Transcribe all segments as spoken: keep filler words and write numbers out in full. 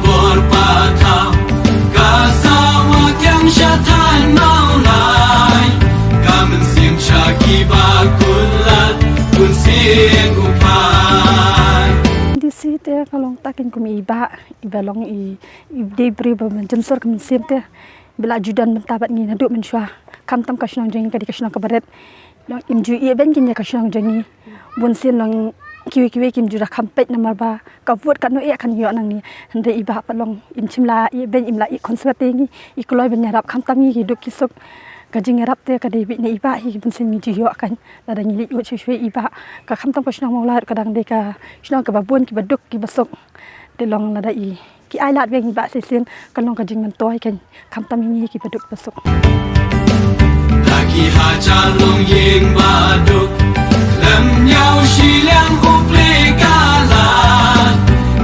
Bor pathaw ka sawa kiang sha than Mawlai, ka mynsiem sha kiba kulat bun sien u phai. Di si te ka long ta kin kum i bah, i bah long i, i dei briew ba mynjynjar ka mynsiem te. Ba la ju don mynta bad ngi naduh mynshuwa. Khamtam ka shnong jong ngi ka dei ka shnong kaba rit. Long im ju ïeh beiñ kin ïa ka shnong jong ngi. Bun sien long kiwei kiwei kim ju da kham peit namar ba ka vote katno eh kan ïoh nangne. Hynrei i bah pat long im shym la ïeh beiñ, im la ïeh khonswet ïa ngi. I kloi ban ïarap khamtam ngi ki duk ki suk. Ka jingïarap te ka dei beit na i bah hi, bun sien ngi ju ïoh kan. Lada ngi leit wad shuwa shuwa i bah, ka khamtam ka shnong Mawlai ka dang dei ka shnong kaba bun kiba duk kiba suk. Te long lada i ki ai lad biang i bah shisien, kan long ka jingmyntoi kan, khamtam ïa ngi kiba duk ba suk. Da ki hajar longïing ba duk, lem ñiaw shiliang u plie ka lad.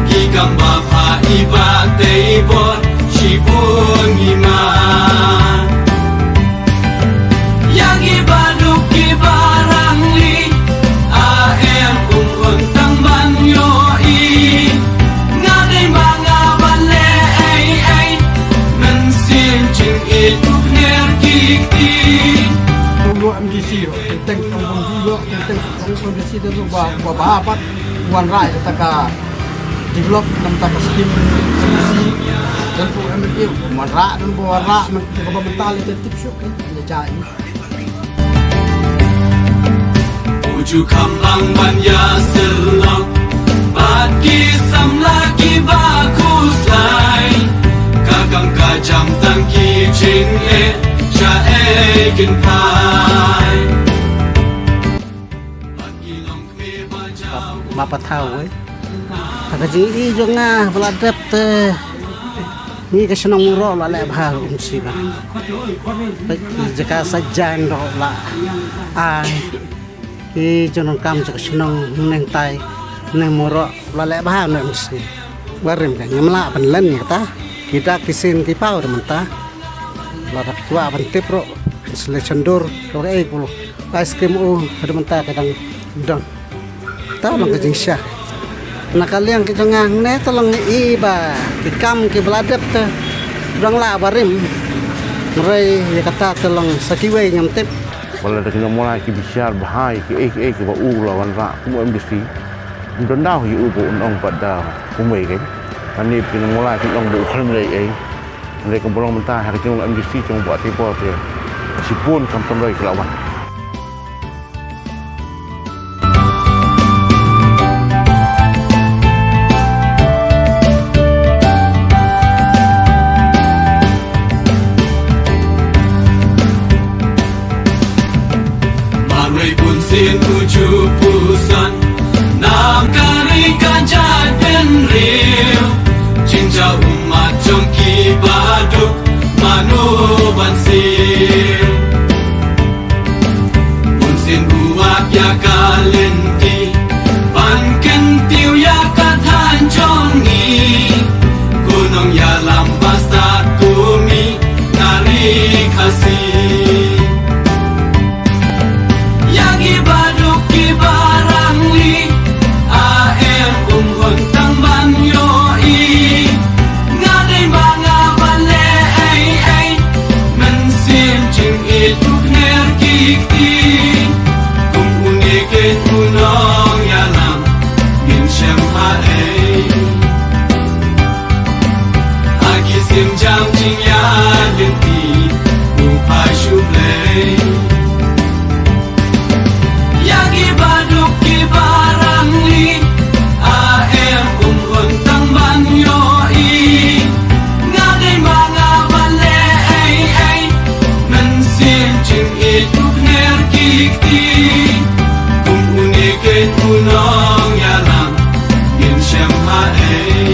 Ki kam ba pha i bah Teibor shibun ngi man. Ïa ngi ba duk kiba rangli, a em um hun tang ban ïohi. Nga dei ba nga ban leh ei ei, mynsiem jingïeit u khner ki kti. U ïoh M D C ruh, teng teng u ïoh, teng teng u M D C te ruh ba, ba, ba pat wanrah ïa kata ka develop, namar kata ka skim M D C. Dan u M L A wanrah, dan ba wanrah, man kaba mynta lei te tip shuh kan ïa jai. U ju kham bang ban ïa sylok bad ki samla kiba khuslai. Ka kam ka jam tang ki jingeh sha ei kin phai. Bad ki long kmie ba jaw. Ba pathaw wei. Ha ka jingïohi jong nga ba la dep te, ngi ka shnong Mawroh la leh bha ruh um shi ba. Bad ki jaka sa jan ruh la ai. Ki jingdonkam jong ka shnong Nongtai, Nongmawroh la leh bha ne um shi. Barim ka ngim lah ban len ïa kata. Ki dak ki sien ki paw ruh mynta. Lada phi kwah ban tip ruh, installation door, ka ei ka ice cream u, haduh mynta ka dang don. Ta long ka jingshisha. Na ka liang ka jong nga hangne ta long i ba ki kam kiba la dep te dang lah barim. Hynrei ïa kata ta long sa kiwei ngam tip. Ba la da ki nongmawlai ki bishar bha ïa kiei kiei kiba u la wanrah kum u M D C. Ym don daw ïa u ba un ong pat da kumwei kein. Hangne ki nongmawlai kin ong ba u khlem leh ei. Hynrei kumba long mynta ha ka jong u M D C jong u Bah Teibor te shibun kam tam roi ki la wan. Marwei bun sien u ju puson nam ka ri ka jaitbynriew. Jingjia ummat jong ki baduk mano ban siew. Bun sien u wad ïa ka lynti ban kyntiew ïa ka thaiñ jong ngi. Ko nongïalam ba stad ko mi na ri Khasi. Ïa ngi baduk kiba rangli, a em um hun tang ban ïohi. Nga dei ba nga ban leh ei ei, mynsiem jingïeit u khner ki kti. Kum une kein u nongïalam, ngin shem ha ei. Ha ki sim jam jingïaid lynti, u phai shu Blei. Ïa ngi baduk kiba rangli, a em um hun tang ban ïohi. Nga dei ba nga ban leh ei ei, mynsiem jingïeit u khner ki kti. Kum une kein u nongïalam, ngin shem ha ei.